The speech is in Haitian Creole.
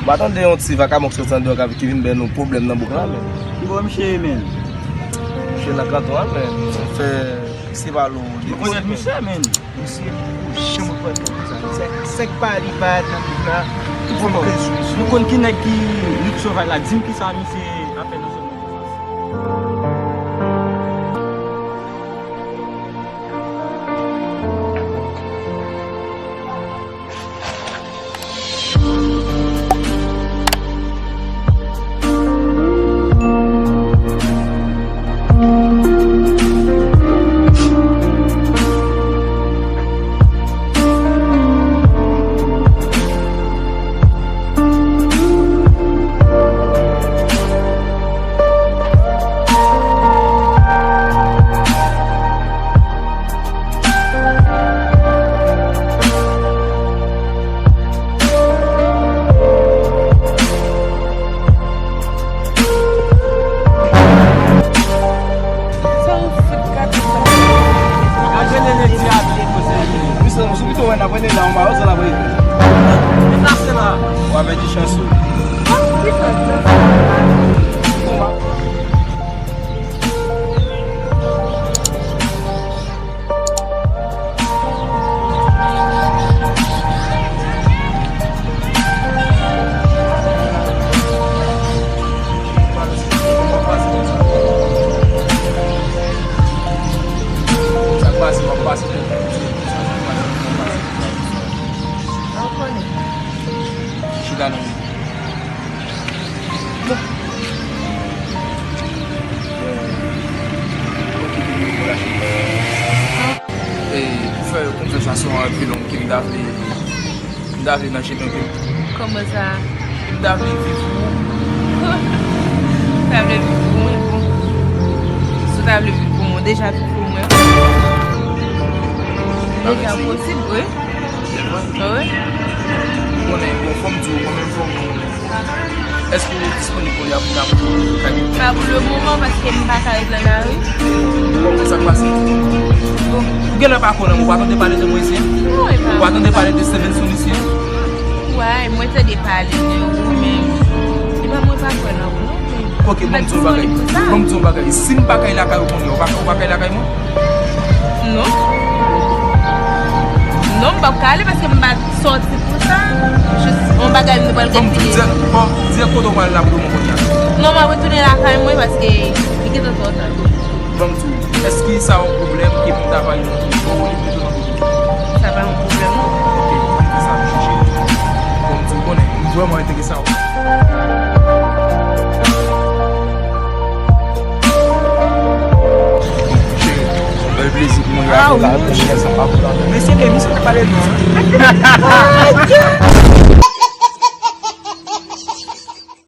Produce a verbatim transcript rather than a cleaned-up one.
M pa tande yon ti vakabon k soti andeyò k ap, ki vin bay nou pwoblèm nan bouk la, men. Ki bò misye ye, men? Misye nan kanton an, men. Fè, se pa lou. Ou konèt misye, men? Misye, ou janm wè pòt konsa. Sèk, sèk pa li pa nan bouk la. Tout moun bezwen. Nou konn ki nèg ki lit sovaj la. Di m kisa misye ap fè nan zòn nan. Sa ou fout gate sa. Gade nene ti a byen poze. Wi, se sou pito wè n ap rele la, on ba yo sa n ap rele. Li pase la. W ap pèdi chans ou. Chita nan men. E, pou fè konfyans a son an pi long ke m ta vle, m ta vle nan chita anpil. Kòman sa? M ta vle viv pou ou. Ou ta vle viv pou mwen, bon. Si w ta vle viv pou mwen, ou deja viv pou mwen. Deja posib, wi. Wi. Ou konnen, bon, fò m di w, mwen menm fò m Èske ou disponib kounye a pou n ap kale? Pa pou le moman, paske m pa ka ret nan lari. Bon, sa k pase? Bon. Ou genlè pa konn mwen, ou pa tande pale de mwen isi? Non, e pa. Ou pa tande pale de Stevenson isi? Wi, mwen tande pale de ou, men e pa mwen pa kwè nan ou non plis. Ok, ban m di yon bagay. Ban m di yon bagay. Si m pa kay lakay ou kounye a, ou pa, ou pa kay lakay mwen? Non. Non, m p ap ka ale paske m pa t sòti pou sa. Jis yon bagay m te pral retire. Bon, dirèk kote w pral la pou mwen kounye a. Non, m ap retounen lakay mwen paske li gentan twò ta. Ban m di w, èske sa yon pwoblèm ke m ta bay yon bon ou li plito nan kote? Sa pa yon pwoblèm, non. Ok, m ap fè sa, m chèche. Bon, m di w konnen, m vrèman enterese a w. Cheri, bèl plezi pou mwen avè w la, wi, cheri. Mesye, de misye ta pale non.